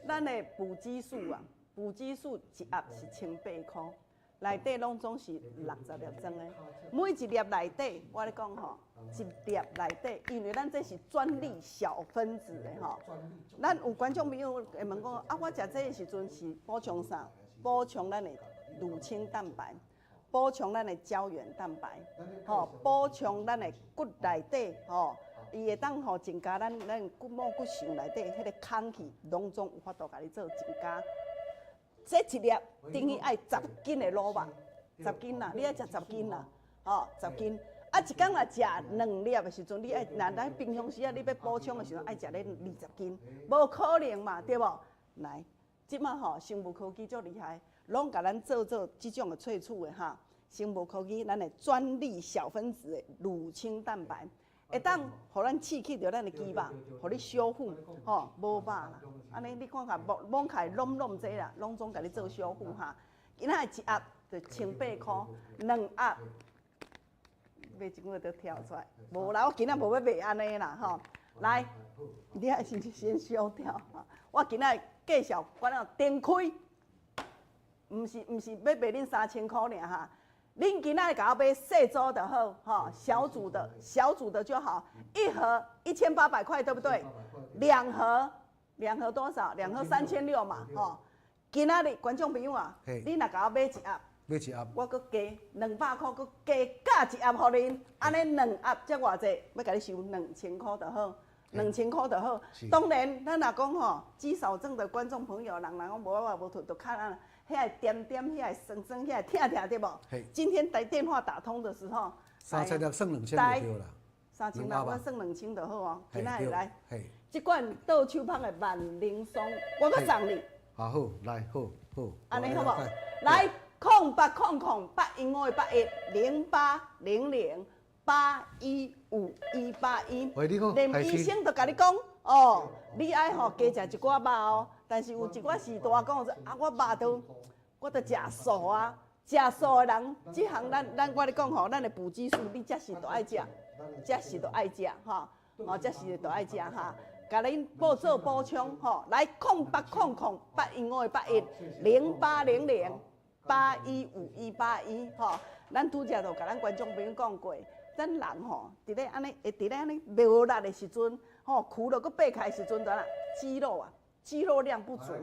咱的补激素啊。补激素一盒是千八箍，内底拢总是60粒装的。每一粒内底，我咧讲吼，一粒内底，因为咱这是专利小分子的吼。咱有观众朋友会问讲，啊，我食这个时阵是补充啥？补充咱的乳清蛋白，补充咱的胶原蛋白，吼，补充咱的骨内底吼，伊会当吼增加咱骨膜骨相内底彼个空气，拢总有法度共你做增加。这一粒等于爱10斤的卤肉，十斤啦，你爱食十斤啦，吼，十斤。啊，一工若食两粒的时阵，你爱若咱平常时啊，你欲补充的时阵，爱食咧20斤，无可能嘛，对无？来，这马吼生物科技足厉害，拢共咱做做这种的萃取的哈。生物科技，咱的专利小分子的乳清蛋白，会当予咱刺激著咱的肌肉，予你修复，吼，无肉啦。按呢你看看，摸摸起来拢拢这啦，拢总共你做修复哈。今仔一盒就千八箍，两盒买一个就跳出来，无啦，我今仔无欲卖按呢啦吼。来，你爱先先烧掉。我今仔介绍，我了灯开，毋是欲卖恁3000箍尔哈。恁今仔共我买细组就好，吼，小组的，小组的就好，一盒1800块，对不对？两盒，两盒多少？两盒3600嘛，吼。今仔日观众朋友啊，你若共我买一盒，买一盒，我阁加200箍，阁加加一盒予恁，按呢两盒才偌济？欲共你收2000箍就好，两千箍就好。当然，咱若讲吼，肌少症的观众朋友，人人讲无我无摕，就较咱遐会恬恬，遐会酸酸，遐会疼疼，对无？今天来电话打通的时候，3600算2000就对啦。 3600，我算两千就好哦。今仔日来，这罐倒手芳的万灵霜，我阁送你。好，好，来，好，好。按呢好无？来，0800 815 81 0800815181。连医生都共你讲，哦，你爱吼加食一寡肉哦。但是有一寡时代讲说啊，我肉都我都食素啊，食素的人，这项咱我咧讲吼，咱的补激素你这是都爱食，这是都爱食吼，哦，这是都爱食哈。共恁补做补充吼，来0800 815 81 0800815181吼，咱拄才就共咱观众朋友讲过，咱人吼，伫咧按呢，会伫咧按呢无力的时阵，吼，跍落阁爬起来时阵，怎啊？肌肉啊，肌肉量不足。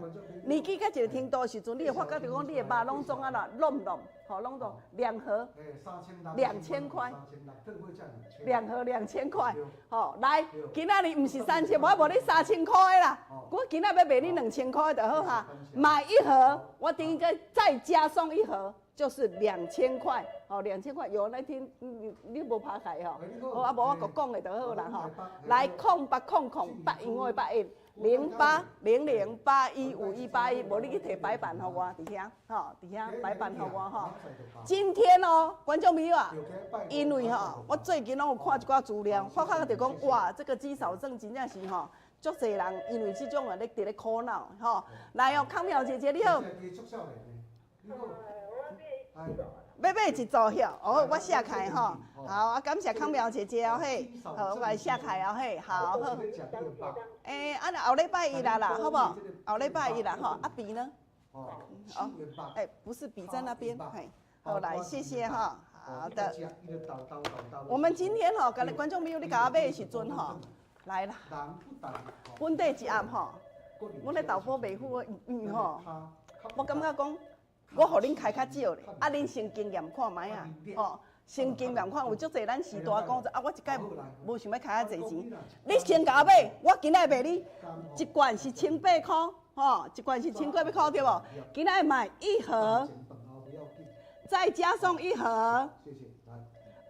年纪到一个程度的时阵，你会发觉著讲，你的肉拢总按怎攏攏，吼，拢总两盒，2000块，两盒两千块，吼，来，今仔日毋是三千，我无你3000箍的啦，我今仔欲卖你两千箍的就好哈。买一盒，我等于再加送一盒，就是两千块，吼，两千块。有人来听，你无拍开吼，好啊，无我阁讲的就好啦吼。来，0800 815 81。0800815181，無你去提白板予我，佇遐，吼，佇遐白板予我吼。今天哦，觀眾朋友啊，因為吼，我最近攏有看一寡資料，發覺著講哇，這個肌少症真正是吼，足濟人因為這種啊咧佇咧苦惱，吼。來哦，康妙姐姐你好。欲買一組曉，哦，我寫開吼，好啊，感謝康苗姐姐哦嘿，好，我來寫開哦嘿，好好。欸，啊，後禮拜一啦啦，好無？後禮拜一啦吼，啊筆呢？哦，欸，不是筆在那邊，嘿，好來，謝謝哈，好的。我們今天吼，共觀眾朋友你共我買的時陣吼，來啦，本地一盒吼，阮咧豆腐袂赴吼，我感覺講。我予恁開較少咧，啊，恁先經驗看覓啊，吼，先經驗看，有足濟咱時代講啊，我一擺無想欲開遐濟錢，你先共我買，我今仔賣你一罐是千八箍，吼，一罐是千八箍對無？今仔買一盒，再加送一盒，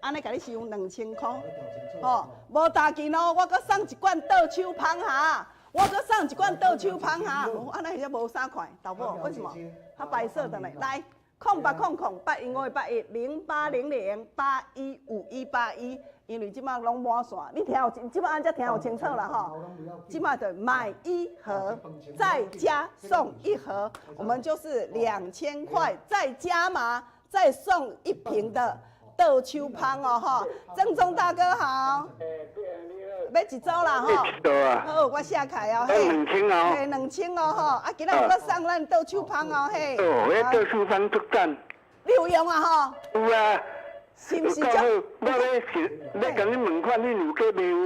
按呢共你收2000箍，吼，無大件哦，我閣送一罐倒手芳哈。我閣送一罐倒手芳哈，啊，那遐無三塊豆腐，為什麼？它白色的呢？來，0800 0800 815181，因為這馬攏滿線，你聽有，這馬按才聽有清楚啦吼。這馬就買一盒，再加送一盒，我們就是2000塊，再加碼，再送一瓶的豆手芳哦吼。正宗大哥好。欲一組啦吼，好，我寫開哦，嘿，2000哦，嘿，2000哦吼，啊，今仔閣送咱倒手芳哦，嘿，哦，彼倒手芳足讚，你有用啊吼？有啊，是毋是？我欲是欲共你問看，你有咧賣有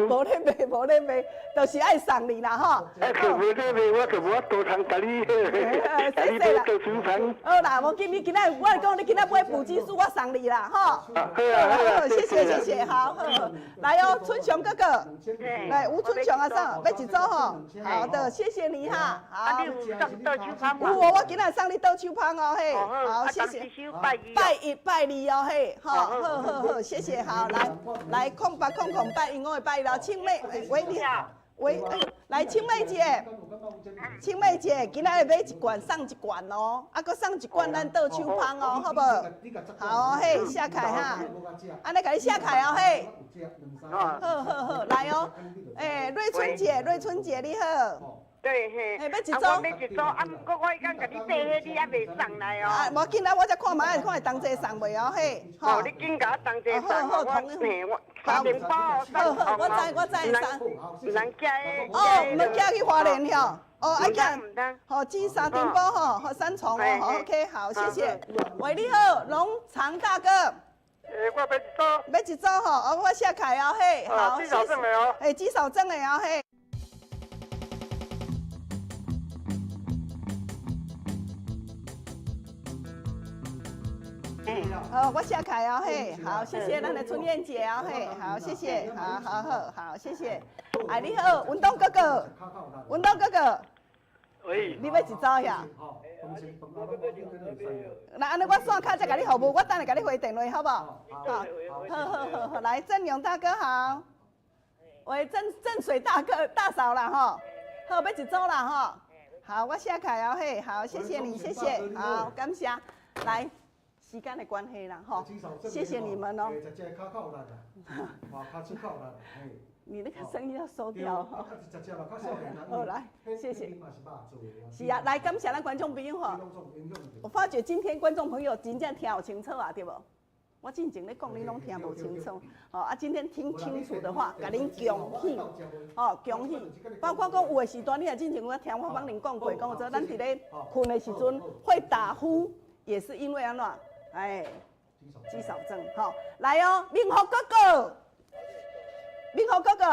無？無咧賣，無咧賣，就是愛送你啦吼。啊，就無咧賣，我就無法度通共你，共你買倒手芳。好啦，無緊，你今仔我講你今仔買補給素，我送你啦吼。好啊，好啊，謝謝謝謝，好，好，來哦，春雄哥哥，來吳春雄阿嫂，欲一組吼。好的，謝謝你哈。好。你有送倒手芳無？有哦，我今仔送你倒手芳哦嘿。好，謝謝。拜一拜二哦嘿，好，好好好，謝謝，好，來來0800 815181啦，青妹，喂你好，喂，來青妹姐，青妹姐，今仔日買一罐送一罐哦，啊，閣送一罐咱倒手芳哦，好無？好嘿，寫開哈，按呢共你寫開哦嘿，好好好，來哦，欸，瑞春姐，瑞春姐你好。對嘿，欲一組，啊，我欲一組，啊，毋過我彼工共你買彼，你猶未送來哦。啊，無緊啊，我才看覓，看會同齊送袂哦嘿。哦，你緊共我同齊送，好，我嘿，我三點包好好，我知我知，三。毋通寄。哦，毋通寄去花蓮吼。哦，愛寄。好，寄沙丁堡吼，好三重哦，好 OK，好，謝謝。喂，你好，龍長大哥。欸，我欲一組。欲一組吼，哦，我寫開哦嘿，好，肌少症的哦。欸，肌少症的哦嘿。好，我寫開哦嘿，好，謝謝咱的春燕姐哦嘿，好，謝謝，好好好好，謝謝。哎，你好，文東哥哥，文東哥哥，喂，你欲一組呀？那按呢，我線卡才共你服務，我等下共你回電話，好無？好，好好好好，來，鄭勇大哥好，喂，鄭鄭水大哥大嫂啦吼，好，欲一組啦吼，好，我寫開哦嘿，好，謝謝你，謝謝，好，感謝，來。時間的關係啦，吼，謝謝你們哦。你那個聲音要收掉哈。好，來，謝謝。是啊，來感謝咱觀眾朋友吼。我發覺今天觀眾朋友真正聽有清楚啊，對無？我進前咧講，你攏聽無清楚。吼啊，今天聽清楚的話，共恁恭喜，吼恭喜。包括講有的時段，你若進前有聽我幫恁講過，講做咱佇咧睏的時陣會打呼，也是因為按怎？哎，肌少症，吼，來哦，明福哥哥，明福哥哥，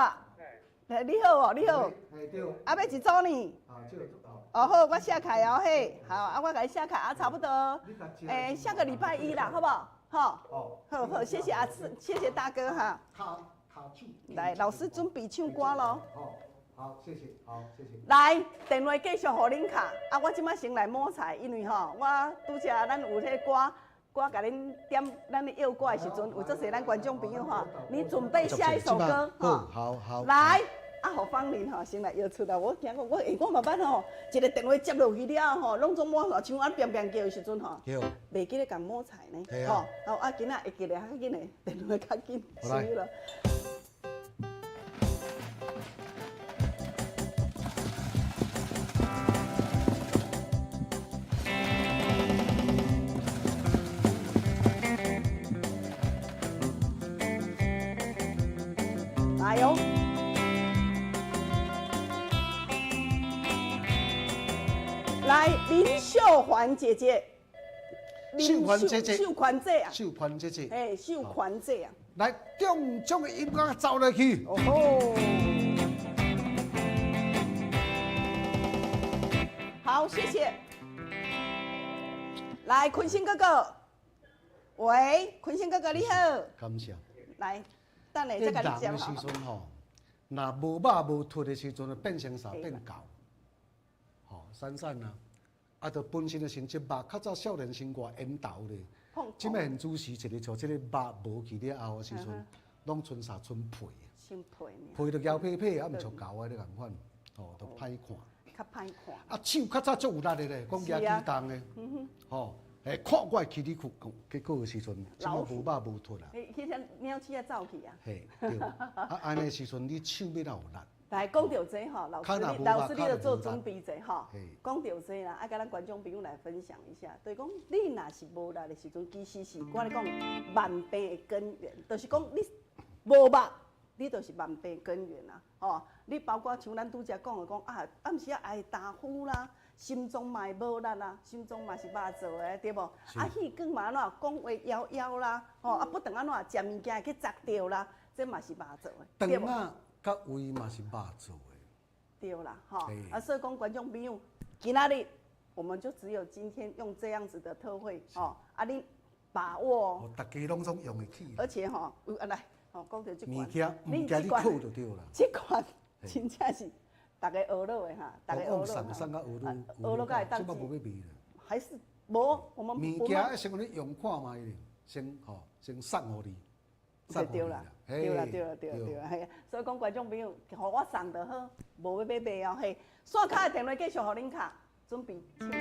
哎，你好哦，你好，啊，欲一組呢？哦好，我寫開哦嘿，好，啊，我共你寫開啊，差不多，欸，下個禮拜一啦，好不好？好，好好，謝謝阿次，謝謝大哥哈。來，老師準備唱歌囉。好，謝謝，好，謝謝。來，電話繼續予恁敲，啊，我這擺先來摸彩，因為吼，我拄才咱有彼個歌。歌共恁點咱咧唱歌的時陣，有足濟咱觀眾朋友吼，你準備下一首歌吼。好好。來，啊，予芳玲吼先來搖出來，我驚講我欸，我嘛捌吼，一個電話接落去了吼，攏總抹像按砰砰叫的時陣吼，袂記咧共摸菜呢，吼，好啊，今仔會記咧較緊的，電話較緊，是咯。來哦！來林秀環姐姐，秀環姐姐，秀環姐啊，秀環姐姐，哎，秀環姐啊，來，中獎的音樂走落去。哦吼！好，謝謝。來，坤興哥哥，喂，坤興哥哥你好。感謝。來。等下再共你人的時陣吼，若無肉無脫的時陣，就變成啥？變狗。吼，散散啊，啊，就本身的成績肉，較早少年生活緣投咧。這擺現主時一個像這個肉無去了後的時陣，攏賰啥？賰皮。先皮。皮就焦皮皮，啊，毋像狗的咧仝款，吼，就歹看。較歹看。啊，手較早足有力的咧，講舉舉重的，吼。欸，看我會起你褲，結果的時陣，這擺無肉無脫啦。彼隻貓鼠仔走去啊。嘿，對。啊，按呢時陣你手欲哪有力？來講著這吼，老師你老師你著做準備者吼。講著這啦，啊，共咱觀眾朋友來分享一下，就是講你若是無力的時陣，其實是我咧講萬病的根源，就是講你無肉，你就是萬病根源啊。吼，你包括像咱拄才講的講啊，暗時仔挨打呼啦。心臟嘛會無力啦，心臟嘛是肉做的，對無？啊，氣管嘛按怎講話枵枵啦，吼啊，不斷按怎食物件會去砸著啦，這嘛是肉做的，對無？腸仔佮胃嘛是肉做的，對啦，吼啊，所以講觀眾朋友，今仔日我們就只有今天用這樣子的特惠，吼啊，你把握，逐家攏總用會起，而且吼，有啊來，吼講著這款，物件物件你靠就對啦，這款真正是。逐家學落的哈，逐家學落。送送甲學落，學落才會當。這擺無欲賣啦。還是無，我們物件先予你用看覓咧，先吼，先送予你。對啦，對啦，對啦，對啦，對啦，嘿。所以講觀眾朋友，予我送就好，無欲買賣哦嘿。線跤的電話繼續予恁敲，準備唱歌。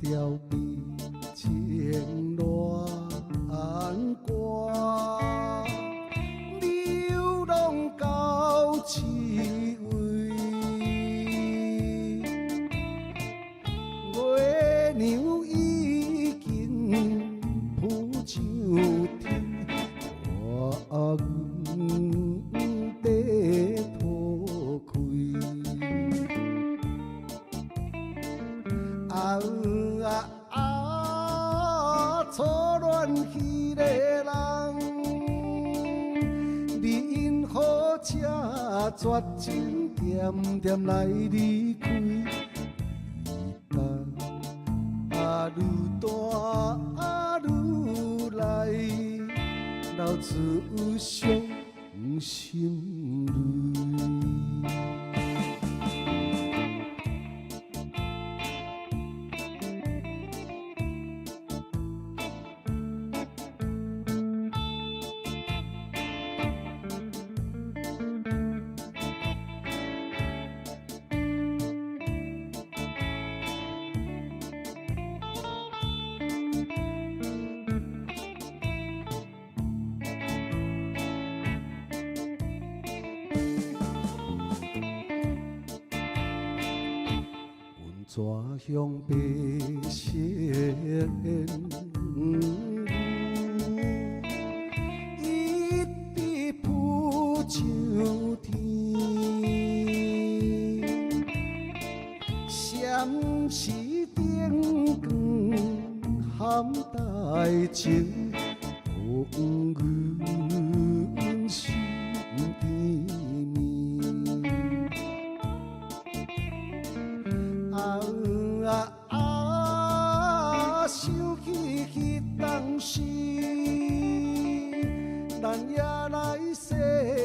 調變情戀歌，流浪到這位，月娘已經浮上天，我阮在拖開。啊啊啊！初戀彼個人，你因何這絕情，恬恬來離開？愈啊愈大啊愈來，流出傷心淚。怎向白色烟雾，一直浮上天，闪时灯光含大情，予阮心甜蜜。啊彼當時，咱也來說。